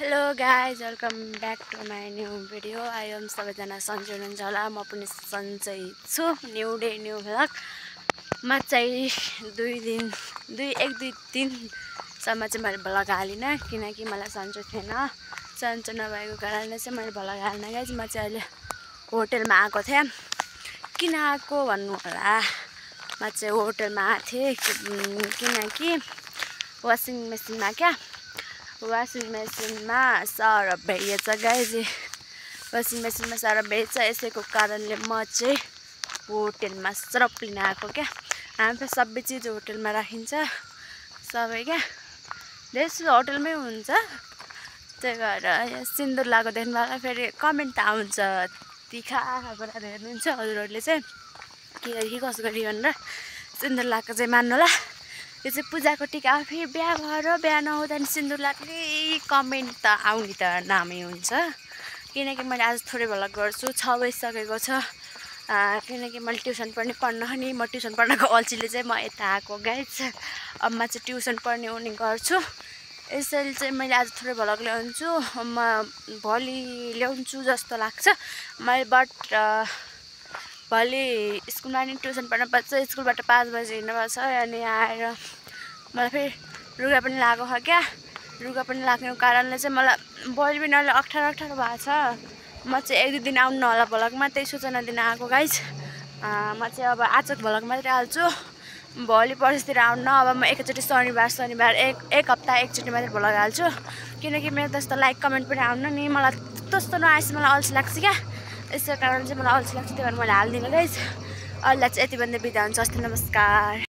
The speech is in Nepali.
Hello guys welcome back to my new video. I'm सबैजना सन्चै हुनुहुन्छ होला। म पनि सन्चै छु। New day new vlog. म चाहिँ एक दुई दिनसम्म चाहिँ मैले भ्लग हालिनँ किनकि मलाई सन्चो थिएन। सन्चो नभएको कारणले चाहिँ मैले भ्लग हाल्न गाइज। म चाहिँ अहिले होटेलमा आएको थिएँ। किन आएको भन्नु होला। म चाहिँ होटेलमा आएको थिएँ किनकि वासिङ मेसिनमा सरफ भेटिएछ गाइज। वासिङ मेसिनमा सरफ भेटिएछ। यसैको कारणले म चाहिँ होटेलमा सरफ लिन आएको क्या। हाम्रो सबै चिज होटेलमा राखिन्छ सबै क्या। धेरै होटेलमै हुन्छ। त्यही भएर सिन्दुर लगाएको देख्नुभयो फेरि कमेन्ट त आउँछ तिखा कुराहरू हेर्नुहुन्छ हजुरहरूले चाहिँ के कसो गरी भनेर सिन्दुर लगाएको चाहिँ मान्नु होला। यो चाहिँ पूजाको टिका हो। फेरि बिहा भएर बिहा नहुँदा नि सिन्दुर लाग्ने कमेन्ट त आउने त नामै हुन्छ। किनकि मैले आज थोरै भ्लग गर्छु। 6 बजिसकेको छ। किनकि मैले ट्युसन पनि पढ्न नि म ट्युसन पढ्नको अल्छीले चाहिँ म यता आएको गाइज। अब म चाहिँ ट्युसन पढ्ने उनी गर्छु। यसैले चाहिँ मैले आज थोरै भ्लग ल्याउँछु। म भोलि ल्याउँछु जस्तो लाग्छ मैले। बट भोलि स्कुलमा नि ट्युसन पढ्नुपर्छ। स्कुलबाट 5 बजी हिँड्नुपर्छ। अनि आएर मलाई फेरि लुगा पनि लगाएको छ क्या। लुगा पनि लाग्ने कारणले चाहिँ मलाई भोलि पनि अलि अप्ठ्यारो भएको छ। म चाहिँ एक दुई दिन आउनु होला भ्लगमा, त्यही सूचना दिन आएको गाइज। म चाहिँ अब आजको भ्लग मात्रै हाल्छु। भोलि पर्सितिर आउनु। अब म एकैचोटि शनिबार एक हप्ता एकचोटि मात्रै भ्लग हाल्छु। किनकि मेरो त्यस्तो लाइक कमेन्ट पनि आउनु नि मलाई त्यस्तो नआएपछि मलाई अल्छी लाग्छ क्या। यसै कारण चाहिँ मलाई अल्छी लाग्छ। त्यही भएर मैले हाल्दिनँ गाइज। अरूलाई चाहिँ यति भन्दै बिदा हुन्छ। हस् त नमस्कार।